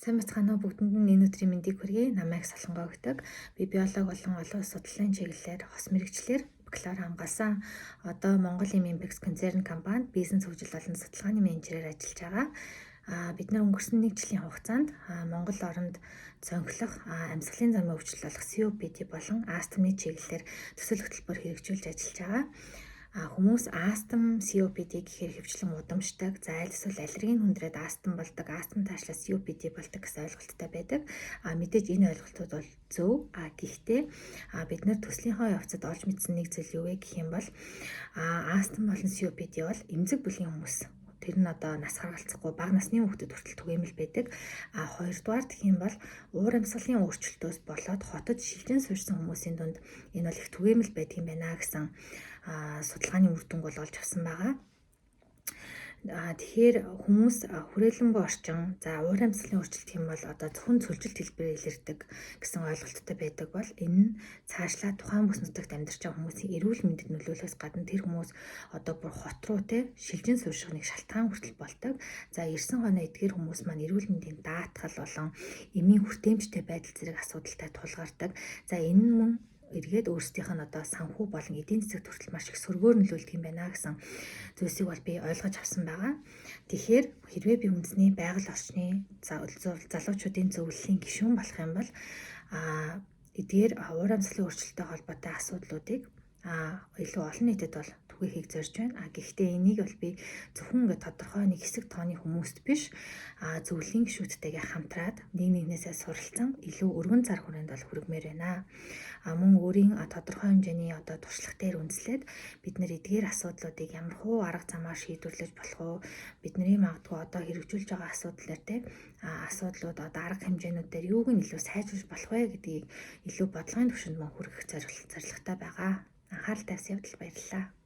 Сайн байцгаана уу, бүгдэнд нь энэ өдрийн мэндийг хүргэе. Намайг Солонгоо өгдөг. Би биолог болон олон улс судлалын чиглэлээр хос мэргэжлээр бакалавр хамгаалсан. Одоо Монгол Импекс концерн компанид бизнес хөгжил болон судалгааны менежерээр ажиллаж байгаа. Бид нар өнгөрсөн нэг жилийн хугацаанд Монгол оронд цонхлох амьсгалын замын өвчлөл болох COPD болон астмын чиглэлээр төсөл хөтөлбөр хэрэгжүүлж ажиллаж байгаа. Хүмүүс астм, COPD гэхээр хөвчлэн удамшдаг, за аль эсвэл аллергийн хүндрээд астм болдог, астм таашлаас COPD болдог гэсэн ойлголттой байдаг. Мэдээж энэ ойлголтууд бол зөв. Гэхдээ бид нар төслийнхөө явцад олж мэдсэн нэг зүйл юу вэ гэх юм бол астм болон COPD бол эмзэг бүлийн хүмүүс, тэр нь одоо нас харгалцахгүй, бага насны хүүхдэд хүртэл түгээмэл байдаг. Хоёрдугаар гэх юм бол уур амьсгалын өөрчлөлтөөс болоод хотод шилжин суурьсан хүмүүсийн дунд энэ бол их түгээмэл байдаг юм байна гэсэн судалгааны үр дүнг бол олж авсан байгаа. Тэгэхээр хүмүүс хүрээлэнгүй орчин, за уур амьсгалын өөрчлөлт юм бол одоо зөвхөн цөлжилт хэлбэрээр илэрдэг гэсэн ойлголттой байдаг бол энэ нь цаашлаа тухайн бүс нутагт амьдарч байгаа хүмүүсийн эрүүл мэндэд нөлөөлөхөөс гадна тэр хүмүүс одоо бүр хот руу те шилжин суурьших нэг шалтгаан хүртэл болдог. За, 9 хоноо эдгээр хүмүүс маань эрүүл мэндийн даатгал болон эмийн хүртээмжтэй байдал зэрэг асуудалтай тулгардаг. За, энэ нь мөн эргээд өөрсдийнх нь одоо санхүү болон эдийн засагт хүртэл маш их сөргөөр нөлөөлдөг юм байна гэсэн зүйлсийг бол би ойлгож авсан байгаа. Тэгэхээр хэрвээ би үндэсний байгаль орчны залуучуудын зөвлөлийн гишүүн болох юм бол эдгээр уур амьсгалын өөрчлөлттэй холбоотой асуудлуудыг илүү олон нийтэд бол түгээхийг зорж байна. Гэхдээ энийг бол би зөвхөн ингээд тодорхой нэг хэсэг тооны хүмүүст биш, зөвлөлийн гишүүдтэйгээ хамтраад нэг нэгнээсээ суралцсан илүү өргөн зар хүрээнд бол хүргэмээр байна. Мөн өөрийн тодорхой хэмжээний одоо туршлага дээр үндэслээд бид нар эдгээр асуудлуудыг ямар хуу арга замаар шийдвэрлэж болох уу? Бидний магадгүй одоо хэрэгжүүлж байгаа асуудлаар те асуудлууд одоо арга хэмжээнүүд дээр юуг нь илүү сайжруулж болох вэ гэдгийг илүү бодлогын түвшинд мөн хүргэх зорилготой байгаа. Анхаарал тавьсан явдал баярлалаа.